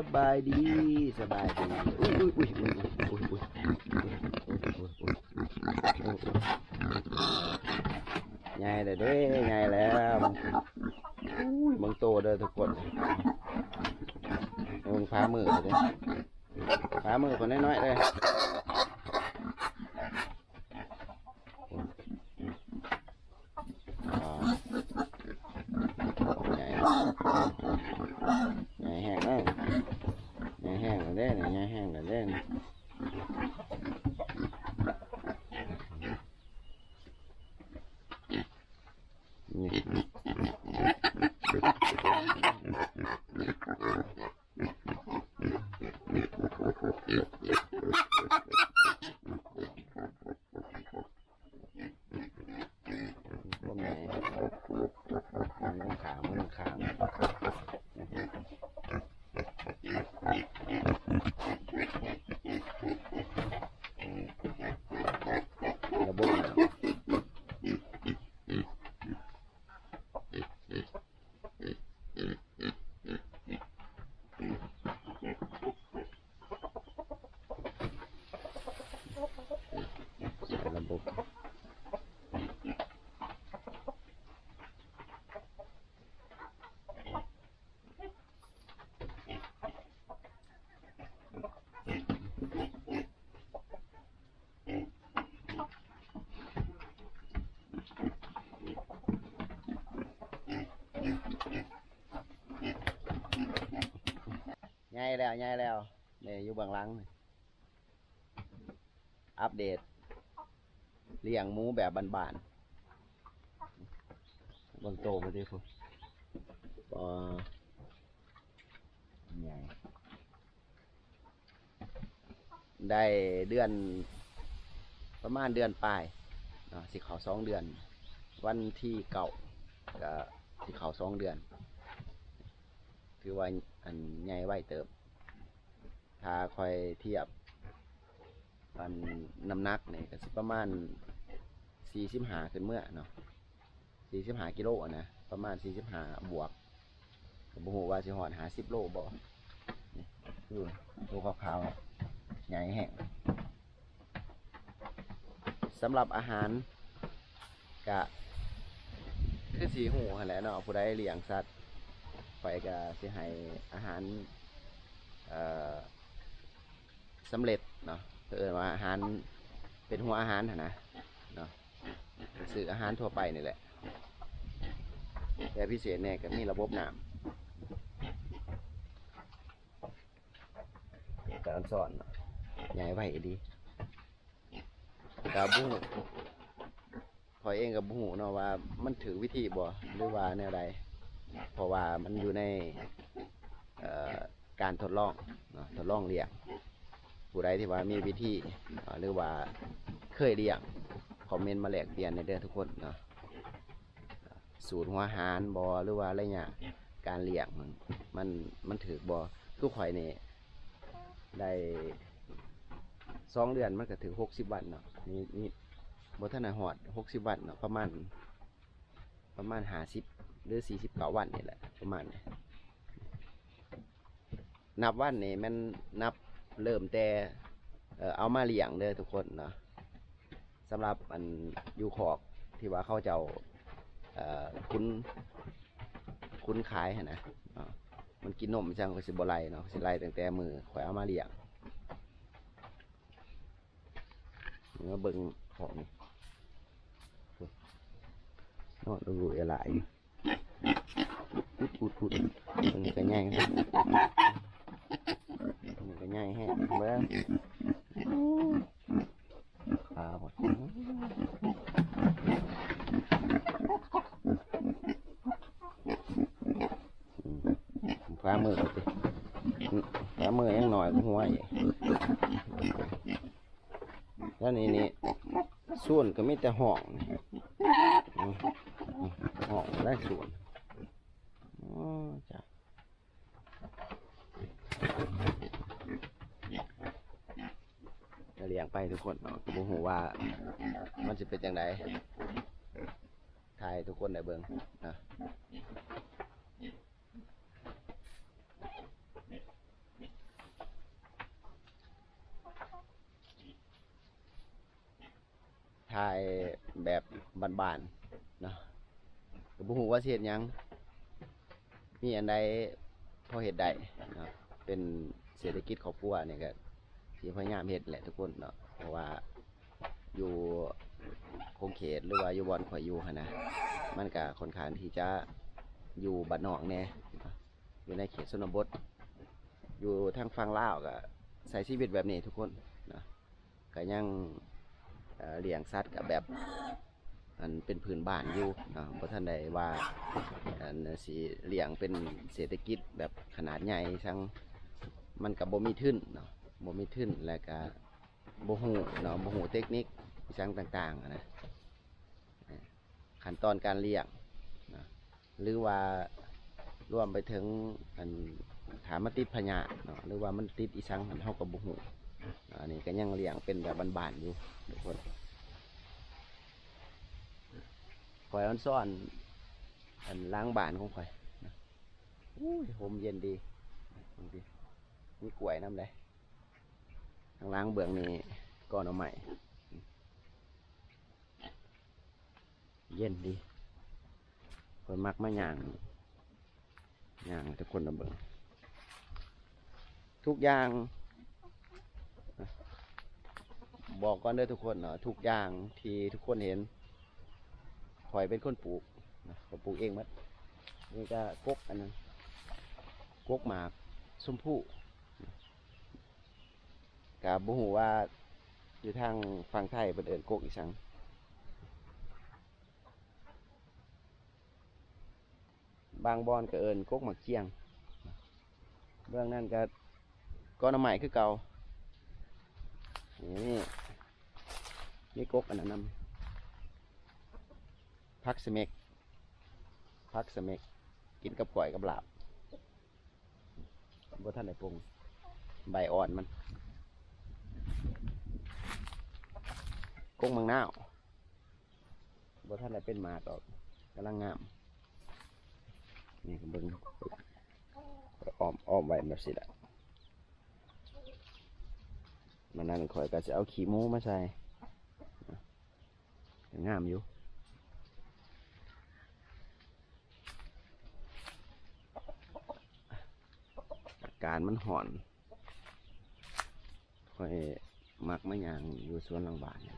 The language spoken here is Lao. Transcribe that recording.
ສະບາຍດີ ສະບາຍດີ. ອຸ້ຍ ອຸ້ຍ ອຸ້ຍ ອຸ້ຍ ອຸ້ຍ ອຸ້ຍ ອຸ້ຍ ອຸ້ຍ ອຸ້ຍ ອຸ້ຍ ອຸ້ຍ ໃຫຍ່ແລ້ວເດ້ ໃຫຍ່ແລ້ວ. ອຸ້ຍ ເບິ່ງໂຕເດີທຸກຄົນ ເບິ່ງຝ່າມືເດີ ຝ່າມືເພິ່ນນ້ອຍໆເດີ. ໃຫຍ່ ໃຫຍ່ແຮງເດີ ໃຫຍ່ແຮງແລ້ວເດ້ ໃຫຍ່ແຮງແລ້ວເດ້. ນີ້ ພວກນີ້ ມັນຂ້າງ ມັນຂ້າງ ລະບົບ ລະບົບ ໃຫຍ່ແລ້ວ ໃຫຍ່ແລ້ວ ນີ້ຢູ່ເບື້ອງຫຼັງ ອັບເດດລ້ຽງໝູແບບບ້ານໆ. ເບິ່ງໂຕມັນຕິພຸ້ນ ປາ ໃຫຍ່. ໄດ້ເດືອນ ປະມານເດືອນປາຍເນາະ ຊິເຂົ້າສອງເດືອນ ວັນທີເກົ້າກະຊິເຂົ້າສອງເດືອນ ຖືວ່າ ອັນ ໃຫຍ່ໄວເຕີບ. ຖ້າຂ້ອຍທຽບ ອັນ ນ້ຳໜັກນີ້ກະຊິປະມານສີ່ສິບຫ້າຂຶ້ນເມືອເນາະ. ສີ່ສິບຫ້າກິໂລນະ ປະມານສີ່ສິບຫ້າບວກ ກໍບໍ່ຮູ້ວ່າຊິຮອດຫ້າສິບໂລບໍ່. ນີ້ຄືໂຕຂາວໆ ໃຫຍ່ແຮງ. ສຳລັບອາຫານກະຄືຊິຮູ້ຫັ້ນແຫຼະເນາະ ຜູ້ໃດລ້ຽງສັດ ຂ້ອຍກະຊິໃຫ້ອາຫານ ເອີ ສຳເລັດເນາະ ເອີ້ນວ່າອາຫານ ເປັນຫົວອາຫານຫັ້ນນະເນາະ ຊື້ອາຫານທົ່ວໄປນີ້ແຫຼະ ແຕ່ພິເສດແດ່ກໍມີລະບົບນ້ຳ ການສອນເນາະ ໃຫຍ່ໄວອີ່ຫຼີ ກໍບໍ່ຮູ້ ຂ້ອຍເອງກໍບໍ່ຮູ້ເນາະວ່າມັນຖືກວິທີບໍ່ ຫຼືວ່າແນວໃດ ເພາະວ່າມັນຢູ່ໃນ ເອີ ການທົດລອງເນາະ ທົດລອງລ້ຽງ. ຜູ້ໃດທີ່ວ່າມີວິທີ ເອີ ຫຼືວ່າເຄີຍລ້ຽງ ຄອມເມັນມາແລກປ່ຽນແດ່ເດີທຸກຄົນເນາະ ສູດຫົວອາຫານບໍ່ ຫຼືວ່າໄລຍະການລ້ຽງມັນ ມັນຖືກບໍ່? ຄືຂ້ອຍນີ້ ໄດ້ສອງເດືອນມັນກໍຖືກຫົກສິບວັນເນາະ ນີ້ ນີ້ບໍ່ທັນໄດ້ຮອດຫົກສິບວັນເນາະ ປະມານ ປະມານຫ້າສິບ ຫຼື ສີ່ສິບເກົ້າວັນນີ້ແຫຼະ ປະມານນີ້. ນັບວັນນີ້ແມ່ນນັບເລີ່ມແຕ່ ເອີ ເອົາມາລ້ຽງເດີທຸກຄົນເນາະ. ສຳລັບອັນຢູ່ຄອກທີ່ວ່າເຂົາເຈົ້າ ເອີ ຂຸນ ຂຸນຂາຍຫັ້ນນະເນາະ ມັນກິນນົມຈັ່ງ ຂ້ອຍຊິບໍ່ໄລ່ເນາະ ຂ້ອຍຊິໄລ່ຕັ້ງແຕ່ມື້ຂ້ອຍເອົາມາລ້ຽງ. ມາເບິ່ງຂອງນີ້ ນອນອຸລຸອະລາຍຢູ່ ອຸດໆໆ ເບິ່ງກະໃຫຍ່ ເບິ່ງກະໃຫຍ່ແຮງ ເບິ່ງ ຂາພຸ້ນ ອືມ ຝ່າມືຕິ ຝ່າມືຍັງໜ້ອຍກວ່າຫົວອີກ. ແລ້ວນີ້ນີ້ ສູນກໍມີແຕ່ຫ້ອງ ຫ້ອງໄດ້ສູນ ໂອ້ ຈ້າ ກໍລ້ຽງໄປທຸກຄົນເນາະ ກໍບໍ່ຮູ້ວ່າມັນຊິເປັນຈັ່ງໃດ ຖ່າຍໃຫ້ທຸກຄົນໄດ້ເບິ່ງນະ. ถ่ายแบบบ้านๆ เนาะ ก็บ่ฮู้ว่าสิเฮ็ดหยัง มีอันใดพอเฮ็ดได้เนาะ เป็นเศรษฐกิจครอบครัวนี่ก็สิพยายามเฮ็ดแหละทุกคนเนาะ เพราะว่าอยู่ขอบเขตหรือว่าอยู่บ่อนข้อยอยู่หั่นนะ มันก็ค่อนข้างที่จะอยู่บ้านนอกแหน่ อยู่ในเขตชนบท อยู่ทางฝั่งลาวก็ใช้ชีวิตแบบนี้ทุกคนเนาะ ก็ยัง เอ่อ เลี้ยงสัตว์ก็แบบ อันเป็นพื้นบ้านอยู่เนาะ บ่ทันได้ว่า อันสิเลี้ยงเป็นเศรษฐกิจแบบขนาดใหญ่ซั้ง มันก็บ่มีทุนเนาะ บ่มีทุน แล้วก็บ่ฮู้เนาะ บ่ฮู้เทคนิคอิหยังต่างๆ หั้นนะ ขั้นตอนการเลี้ยงนะ หรือว่ารวมไปถึง อัน ถ้ามันติดพยาธิเนาะ หรือว่ามันติดอีสังหั้น เฮาก็บ่ฮู้ อันนี้ก็ยังเลี้ยงเป็นแบบบ้านๆ อยู่ทุกคน ข้อยออนซ่อน อัน หลังบ้านของข้อยนะ อุ้ย ร่มเย็นดี เบิ่งติ มีกล้วยนำเด้ ข้างหลังเบื้องนี้กอหน่อไม้ เย็นดี ข้อยมักมาย่าง ย่างให้ทุกคนได้เบิ่ง ทุกอย่าง บอกก่อนเด้อทุกคนเนาะ ทุกอย่างที่ทุกคนเห็น ข้อยเป็นคนปลูกนะ ข้อยปลูกเองหมด นี่ก็กกอันนั้น กกหมากชมพู ก็บ่ฮู้ว่าอยู่ทางฝั่งไทยเพิ่นเอิ้นกกอีสัง บางบ่อนก็เอิ้นกกหมากเจียง เบื้องนั้นก็กอหน่อไม้คือเก่า นี่ มีกกอันนั้นนำ ผักสะเม็ก ผักสะเม็ก กินกับก้อยกับลาบ บ่ทันได้ปรุง ใบอ่อนมัน กกหมากนาว บ่ทันได้เป็นหมากดอก กำลังงาม นี่ก็เบิ่ง อ้อม อ้อมไว้แบบนี้แหละ มื้อนั้นข้อยก็สิเอาขี้หมูมาใส่ งามอยู่ อากาศมันร้อน ข้อยมักมาย่างอยู่สวนหลังบ้านนี่